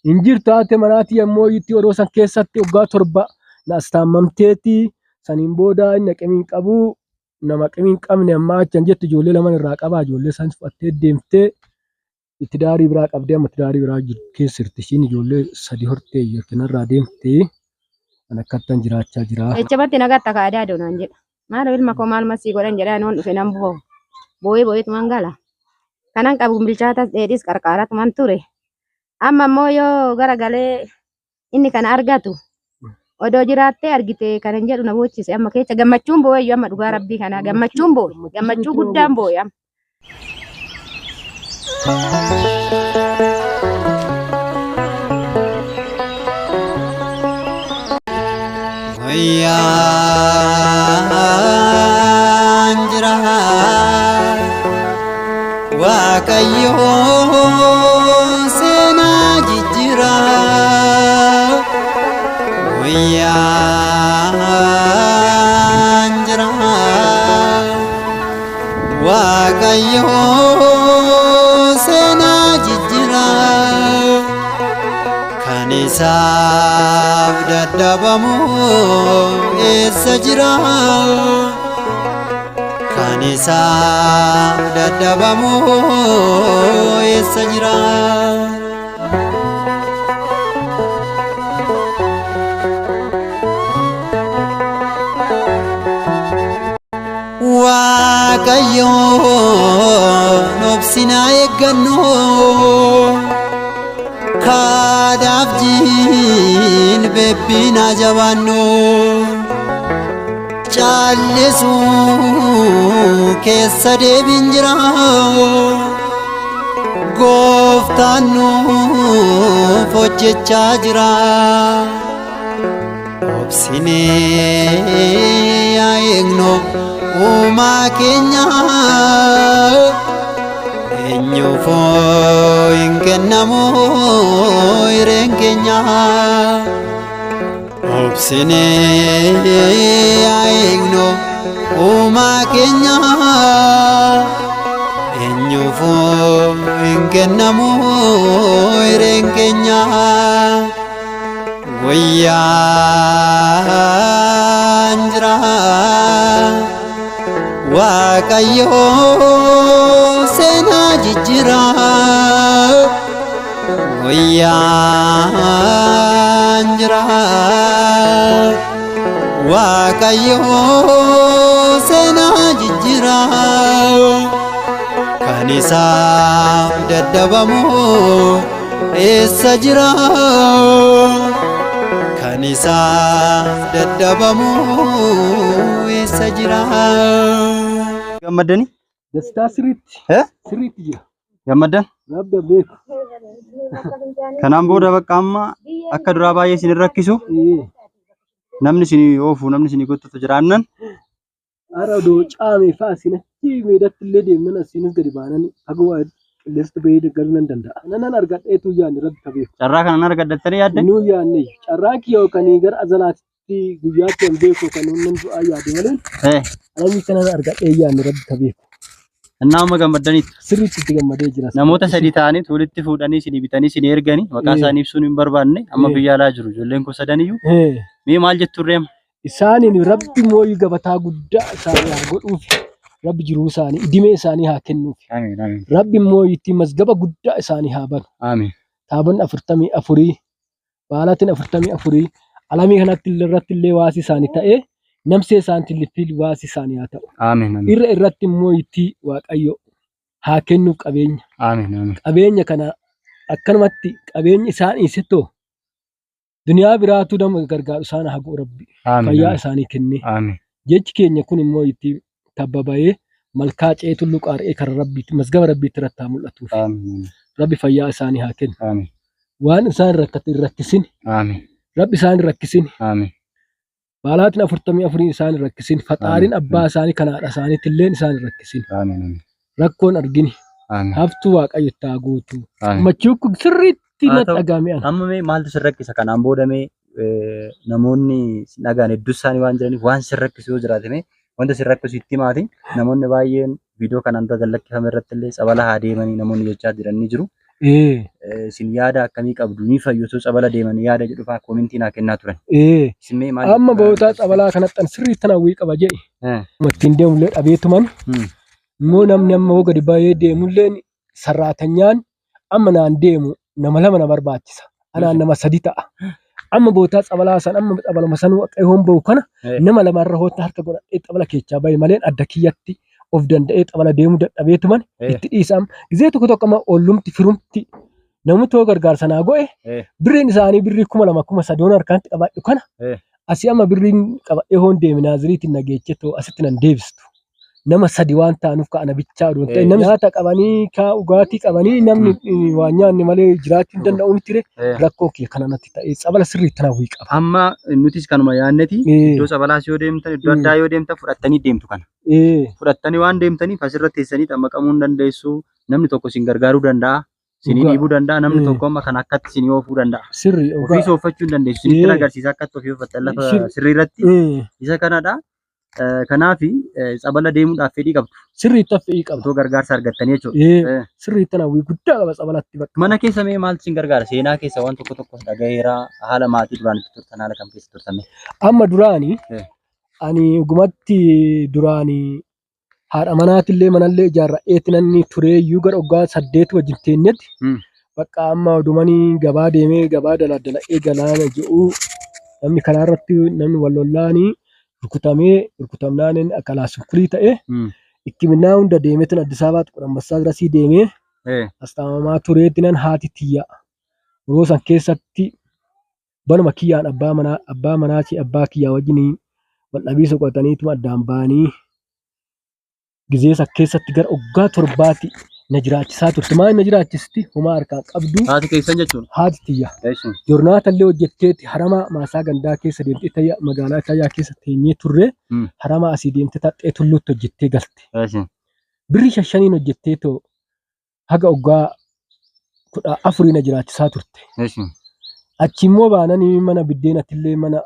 Hin jirtu haati manaatii ammoo itti yeroo san keessatti waggaa 7 na astaammamteeti. Saniin booda inni aqimii hin qabu. Nama aqimii hin qabne ammaa achan jettu ijoollee laman irraa qabaa. Ijoollee san fudhattee deemtee itti daarii biraa qabdee amma itti daarii biraa keessa jirti. Ishiin ijoollee 3 hortee jirti narraa deemtee. An akkattan jiraachaa jira. Echamatti nagatta ka adaadoo naan jedha. Maaloo ilma koo maal masii godhan jedhaa noon dhufe nan boo'u. Boo'ee boo'eetuman gala. Kanan qabu bilchaatas dheedhis qarqaaratuman ture. Amma immoo yoo gara galee inni kana argatu odoo jiraattee argite kan hin jedhu na boochise amma keessa gammachuun boo'eeyyu amma dhugaa rabbii kanaa gammachuun boo'e gammachuu guddaan boo'e amma. Wayyaan jira Waaqayyo seenaa jijjiira. Wayyaan jira Waaqayyo seenaa jijjiira. Kan isaaf dadhabamu eessa jira? Kan isaaf dadhabamu eessa jira? Waaqayyoon obsinaa eeggannu kaadhaaf jilbeebbiinaa jabaannu caallisuu keessa deebiin jira gooftaan nuuf hojjechaa jira. Obsinee yaa eegnu uumaa keenya eenyuufoo hin kennamu hireen keenya. Obsinee yaa eegnu uumaa keenya eenyuufoo hin kennamu hireen keenya. Wayyaan jira Waaqayyo seenaa jijjiira. Wayyaan jira Waaqayyo seenaa jijjiira. Kan isaaf dadhabamu eessa jira? Kan isaaf dadhabamu eessa jira? Gammaddanii? Dastaa sirriitti. Eh? Sirriitti jira. Gammaddan? Rabbi beeku. Kanaan booda bakka amma akka duraa baay'ee isin hin rakkisu. Namni isin oofu namni isin gottatu jiraannan Ara odoo caamee fa'a asiin achi meedatti illee deemnan asiinis gadi baanan fagoo qilleensi bahee galuu nan danda'a. Nanan argadheetu yaanne rabbi ka beeku. Carraa kana nan argadhattanii yaaddan? Inuu yaanne carraa kiyya kan gara azalaatti guyyaatti an beeku kan nan du'aa yaade malee alamii kanan argadhee yaanne rabbi ka beeku. Innaa amma gammaddaniitu. Sirriitti itti gammadee jira. Namoota 3 ta'anii walitti fuudhanii isinii bitanii isinii erganii maqaa isaanii ibsuun hin barbaanne amma biyya alaa jiru ijoolleen kun sadaniyyuu. Mee maal jettu reema? Isaaniin rabbi mooyii gabataa guddaa isaanii haa godhuuf rabbi jiruu isaanii idimee isaanii haa kennuuf. Amiin amiin. Rabbi mooyii ittiin mazgaba guddaa isaanii haa banu. Amiin. Taabonni 44 baalatiin 44 alamii kanatti illee irratti illee waasii isaanii ta'ee namsee isaaniitti illee waasii isaanii haa ta'u. Amiin amiin. Irra irratti immoo itti Waaqayyo haa kennuuf qabeenya. Amiin amiin. Qabeenya kana akkanumatti qabeenya isaan dhiisettoo duniyaa biraatu nama gargaaru isaan haa godhu Rabbi. Amiin. Fayyaa isaanii kennee. Amiin. Jechi keenya kun immoo itti tabba bahee malkaa ce'ee tulluu qaari'ee karaa Rabbiitti mazgaba Rabbiitti irratti haa mul'atuuf. Amiin. Rabbi fayyaa isaanii haa kennu. Amiin. Waan isaan rakkate hin rakkisin. Amiin. Rabbi isaan hin rakkisin. Amiin. Baalaatiin 44 isaan hin rakkisin. Faxaariin abbaa isaanii kan haadha isaaniitti illee isaan hin rakkisin. Amiin. Rakkoon argini. Amiin. Haftuu Waaqayyo itti haa guutu. Amiin. Gammachuu kun sirriitti Haa natti ta'u. dhaga'ame ana. Amma mee maaltu sin rakkisa kanaan booda mee namoonni sin dhagaan hedduu isaanii waan jiraniif waan sin rakkisu yoo jiraate mee wanta sin rakkisu itti himaati. Namoonni baay'een viidiyoo kanaan dura gad lakkifame irratti illee tsabala haa deemanii namoonni jechaa jiran ni jiru. Isin yaada akkamii qabdu? Ni fayyu osoo tsabala deemanii yaada jedhu fa'aa koomentii naa kennaa turan. Isin mee maal Amma jettu? bootaa xabalaa kanatti an sirriitti tan hawwii qaba jedhe. Ittiin deemullee dhabeetuman immoo namni amma hoo gadi baay'ee deemullee sarraatanyaan amma naan deemu nama lama na barbaachisa. Anaan nama sadi ta'a. Amma bootaa xabalaa san amma xabaluma sanuu akka hoon bahu kana nama lamarra hoota harka godhadhee xabala keechaa bahe malee adda kiyyatti of danda'ee xabala deemuu dadhabeetuman itti dhiisam. Gizee tokko tokko amma ollumti firumti namni too gargaarsa naa go'e birriin isaanii birrii 2000 3000 harkaatti qabadhu kana asii amma birriin qabadhee hoon deeme naaziriitiin nageechee too asitti nan deebistu. Nama sadi waan ta'anuuf ka'ana bichaa oduun ta'e namni nyaata qabanii kaa dhugaatii qabanii namni waan nyaanne malee jiraachuu hin danda'u miti ree rakkoo kiyya kana natti ta'e tsabala sirriitti hawwii qaba. Amma nutis kanuma yaadneti iddoo tsabalaas yoo deemtan iddoo addaa yoo deemtan fudhattanii deemtu kana. Fudhattanii waan deemtaniif asirra teessanii xammaqamuu hin dandeessu. Namni tokko isin gargaaruu danda'a. Isinii dhiibuu danda'a. Namni tokko amma kan akkatti isinii oofuu danda'a. Sirrii Ofiis ooffachuu hin dandeessu. Isinitti agarsiisa akkatti ofii ooffattan lafa sirrii irratti. Isa kanadha. Kanaaf tsabala deemuudhaaf fedhii qabdu. Sirriitti fedhii qaba. Otoo gargaarsa argattanii jechuudha. Sirriitti hawwii guddaa qaba tsabalatti bakka. Mana keessa mee maaltu isin gargaara? Seenaa keessa waan tokko tokko dhagaheera. Haala maatii duraan itti turtan haala kam keessa turtan? Amma duraani ani dhugumatti duraani haadha manaatillee manallee ijaarradheetti namni tureeyyuu gara waggaa 8 wajjin teenyetti bakka amma odumanii gabaa deemee gabaa daladdala'ee galaana jedhu namni karaa irratti namni wal lollaanii rukutamee rukutamnaan akka laasukkurii ta'e ikkiminaa hunda deemeetin Addis Ababaa Xiqur Ambassaa dirasii deemee astaamamaa tureetti nan haati tiyya yeroo san keessatti banuma kiyyaan abbaa manaatii abbaa kiyyaa wajjin wal dhabiisa qo'ataniituma addaan ba'anii gizee san keessatti gara waggaa 7 na jiraachisaa turte. Maal na jiraachisti? Homaa harkaan qabdu. Haati keessan jechuudha. Haati tiyya. Jornaata illee hojjetteetti harama maasaa gandaa keessa deemtee tayya magaalaa tayyaa keessa teenyee turre harama asii deemtee taxxee tulluutti hojjettee galte. Birrii 5 hojjettee too haga waggaa 14 na jiraachisaa turte. Achi immoo baananii mana biddeenatti illee mana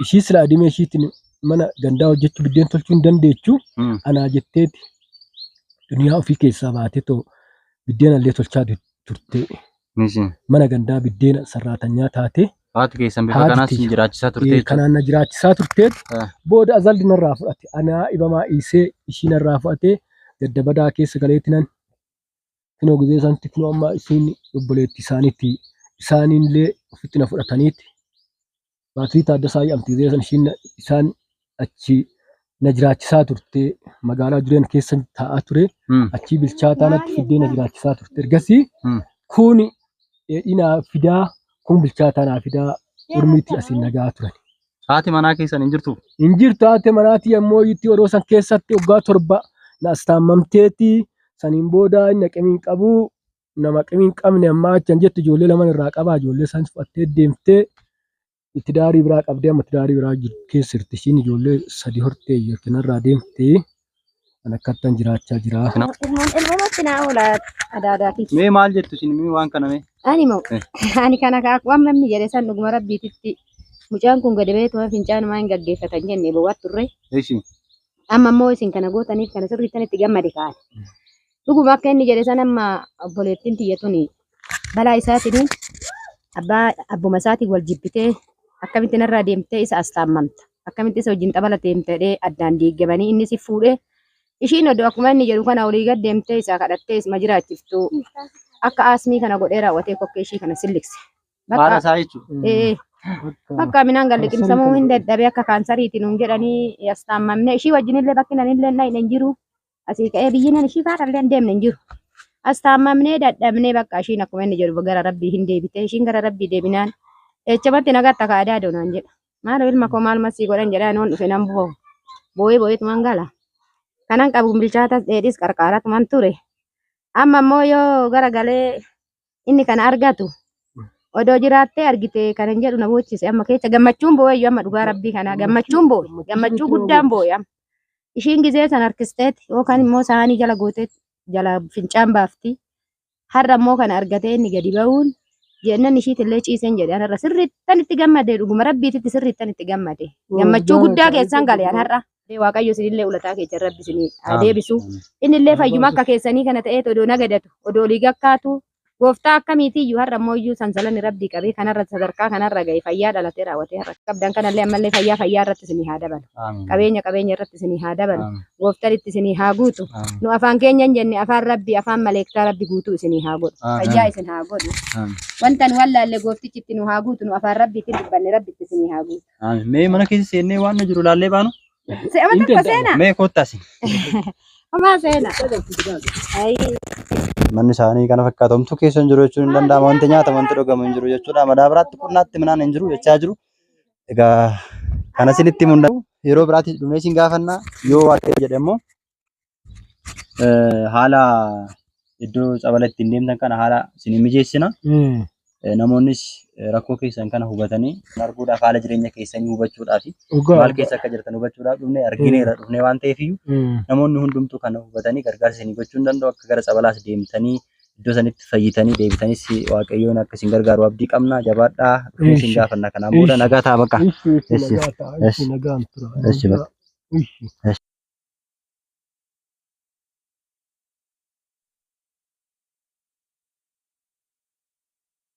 ishii sila adimee ishiitiin mana gandaa hojjechuu biddeen tolchuu hin dandeechu anaa jetteeti duniyaa ofii keessaa baatee too biddeena illee tolchaa turte. Mana gandaa biddeena sarraatanyaa taate. Haati keessan bifa kanaas isin jiraachisaa turte. Kanaan na jiraachisaa turteeti. Booda azalli narraa fudhate. Anaa ibamaa dhiisee ishii narraa fudhate gadda badaa keessa galeetti nan kunoo gizee sanatti kunoo amma isiin obboleetti isaaniitti isaaniillee ofitti na fudhataniiti. Baatirii Taaddasaa jedhamti gizee san ishiin isaan achi na jiraachisaa turte magaalaa Jureen keessa taa'aa ture achii bilchaataa natti fiddee na jiraachisaa turte. Ergasii kun dheedhii naa fidaa kun bilchaataa naa fidaa urmiitti asiin nagaa turan. Haati manaa keessan hin jirtu? Hin jirtu haati manaatii ammoo itti yeroo san keessatti waggaa 7 na astaamamteeti saniin booda inni aqimii hin qabu nama aqimii hin qabne ammaa achan jettu ijoollee laman irraa qabaa ijoollee san fudhattee deemtee itti daarii biraa qabdee amma itti daarii biraa keessa jirti ishiin ijoollee 3 hortee jirti narraa deemtee an akkattan jiraachaa jira. Ilmoomatti naa oola adaadaatii. Mee maal jettu isin mee waan kana mee? Ani moo ani kana kaakuu amma inni jedhe san dhuguma rabbiititti mucaan kun gadi ba'ee fincaanumaa hin gaggeeffatan jennee bowwaat turre. Amma immoo isin kana gootaniif kana sirriittan itti gammade kaa'an. Dhuguma akka inni jedhe san amma obboleettiin tiyya tuni balaa isaatiin abbuma isaatiin wal jibbitee akkamitti narraa deemtee isa astaammamta. Akkamitti isa wajjin xabala deemtee addaan diigamanii inni si fuudhee ishiin odoo akkuma inni jedhu kana olii gad deemtee isaa kadhattee isuma jiraachiftu akka aasmii kana godhee raawwatee kokkee ishii kana sillikse. Haadha isaa jechuudha. Bakka minaan galli qimsamuu hin dadhabee akka kaansariitiin nuun jedhanii astaammamne ishii wajjinillee bakki nanillee hin hin jiru. Asii ka'ee biyyi nan ishii faarallee hin deemne hin jiru. Astaammamnee dadhabnee bakka ishiin akkuma inni jedhu gara rabbii hin deebite ishiin gara rabbii deebinaan eechamatti nagatta kaadaa doonaan jedha. Maaloo ilma koo maaluma sii godhan jedhaa noon dhufe nan boo'u. Boo'ee boo'eetuman gala. Kanan qabu bilchaatas dheedhis qarqaaratuman ture. Amma immoo yoo gara galee inni kana argatu odoo jiraattee argite kanan jedhu na boochise amma keessa gammachuun boo'eyyuu amma dhugaa rabbii kanaa gammachuun boo'e gammachuu guddaan boo'e amma. Ishiin gizee san harkisteeti yookaan immoo saanii jala gooteeti jala fincaan baafti. Har'a immoo kana argatee inni gadi ba'uun jennan ishiitillee ciiseen jedhe anarra sirriittan itti gammade dhuguma rabbiititti sirriittan itti gammade. Gammachuu guddaa keessan gale anarra. Waaqayyo isinillee ulataa keessan rabbi isinii haa deebisu. Innillee fayyuma akka keessanii kana ta'eet odoo nagadatu odoo olii gakkaatu Gooftaa akkamiitiyyuu har'a immoo iyyuu sansalanni rabbii qabee kanarra sadarkaa kanarra ga'e fayyaa dhalatee raawwatee har'a qabdan kanallee ammallee fayyaa fayyaa irratti isinii haa dabalu. Amiin. Qabeenya qabeenya irratti isinii haa dabalu. Amiin. Gooftaan itti isinii haa guutu. Amiin. Nu afaan keenya hin jenne afaan rabbii afaan maleektaa rabbi guutuu isinii haa godhu. Amiin. Fayyaa isin haa godhu. Amiin. Wanta nu wallaalle gooftichi itti nu haa guutu nu afaan rabbiitti dubbanne rabbi itti isinii haa guutu. Amiin. Mee mana keessa seennee waan nu jiru laallee baanu? Se'ama Hin tokko danda'amu. seenaa. Mee kottaa isin. Homaa seenaa. Ayii. Manni isaanii kana fakkaata. Homtuu keessa hin jiru jechuun hin danda'ama. Wanti nyaatamu wanti dhugamu hin jiru jechuudha. Madaabaraatti qunnaatti minaan hin jiru jechaa jiru. Egaa kana isinitti himuu hin danda'u. Yeroo biraatti dhufnee isin gaafanna. Yoo waaqayyo jedhe immoo haala iddoo tsabala ittiin deemtan kana haala isin mijeessina. Namoonnis rakkoo keessan kana hubatanii arguudhaaf haala jireenya keessanii hubachuudhaaf maal keessa akka jirtan hubachuudhaaf dhufnee argineera dhufnee waan ta'eef iyyuu namoonni hundumtuu kana hubatanii gargaarsa isinii gochuu hin danda'u akka gara tsabalaas deemtanii iddoo sanitti fayyitanii deebitanis waaqayyoon akka isin gargaaru abdii qabna jabaadhaa dhufnee isin gaafanna kanaan booda nagaa ta'a bakka. Ishi nagaa ta'a. Ishi nagaan tura. Ishi bakka. Ishi.